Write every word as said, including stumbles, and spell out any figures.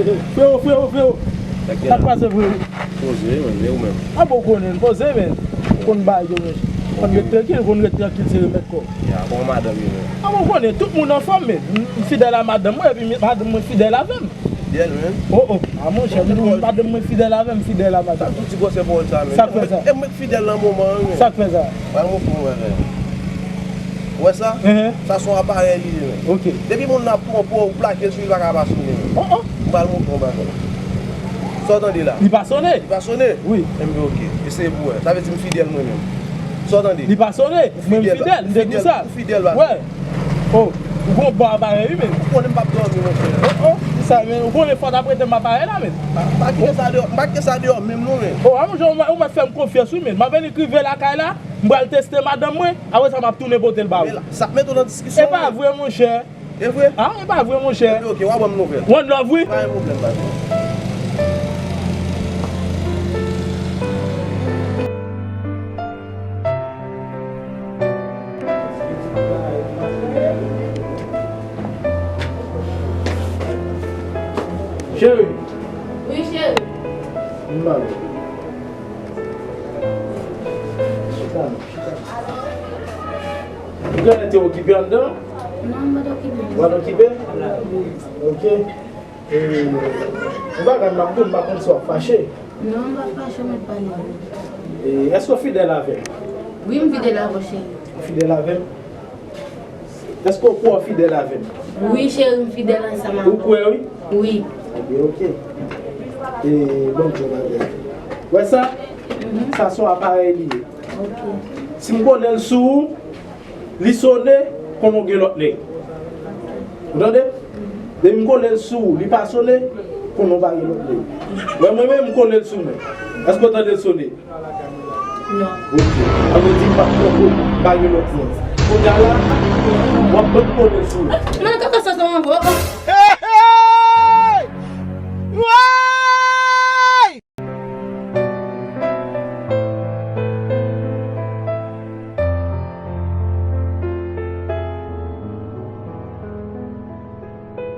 Frewo, frewo, frewo. Sa k pase, frewo? Poze, men, e ou menm? A bon, ou konnen, poze, men. Ou konn bagay yo, men. Konn ret trankil, konn ret trankil, se remèt kò. Ya, kòman madanm yo, men? A bon, ou konnen, tout moun anfòm, men. M fidèl a madanm mwen, epi madanm mwen fidèl avè m. Fidèl, men. Oh, oh. A, monchè, m di w, madanm mwen fidèl avè m, fidèl a madanm. Sa tout ti gwosè pawòl sa, men. Sa k fè sa? E mwen k fidèl nan moman an, men. Sa k fè sa? Ba m yon fon, men. Ou wè sa? Sa se yon aparèy li ye, men. Ok. Depi moun nan ap twonpe w, ou plake l sou li, li pa ka pa sone, men. Oh, oh. M pral montre w yon bagay. Sa w tande la? Li pa sone? Li pa sone? Wi. Enben, ok. Eseye pou w wè. Sa vle di m fidèl mwen menm. Sa w tande? Li pa sone? Mwen m fidèl, m te di sa. Ou fidèl, ou fidèl, ba. Wè. Oh, ou gon bon aparèy, wi, men. Ou konnen m p ap dòmi, monchè. Oh, oh. Sa, men, ou konnen fò w t ap rete m aparèy la, men. M pa kite sa deyò, m pa kite sa deyò menm, non, men. Oh, a, monchè, ou mèt fè m konfyans, wi, men. M ap vin rive lakay la. M pral teste madanm mwen, apre sa m ap tounen pote l ba ou. Sa ap mete w nan diskisyon. E pa vre, monchè. E vre? A, e pa vre, monchè. Epi, ok, w a ban m nouvèl. One love, wi. Pa gen pwoblèm, pa gen pwoblèm. Cheri. Wi, cheri. M ba ou. Chita non, chita. Ou genlè te okipe anndan? Non, m pa t okipe. Ou pa t okipe? Ok. E, yon bagay m ap di w, m pa konn si w ap fache. Non, m pa fache, w mèt pale. E, èske w fidèl avè m? Wi, m fidèl avè w, cheri. Ou fidèl avè m? Èske w kwè w fidèl avè m? Wi, cheri, m fidèl ansanm avè w. Ou kwè, wi? Wi. Ebyen, ok. E, bon, Dye, madanm. Wè sa? Mhm. Sa se yon aparèy li ye. Ok. Si m kole l sou ou, li sone, konnen w gen lòt nèg. Ou tande? Depi m kole l sou ou, li pa sone, konnen w pa gen lòt nèg. Wè, mwen menm, m kole l sou mwen. Èske w tande l sone? Non. Ok. Sa vle di m p ap twonpe w, pa gen lòt moun. Kounye a la, w ap banm kole sou ou. Mwen kaka sa sa anvo.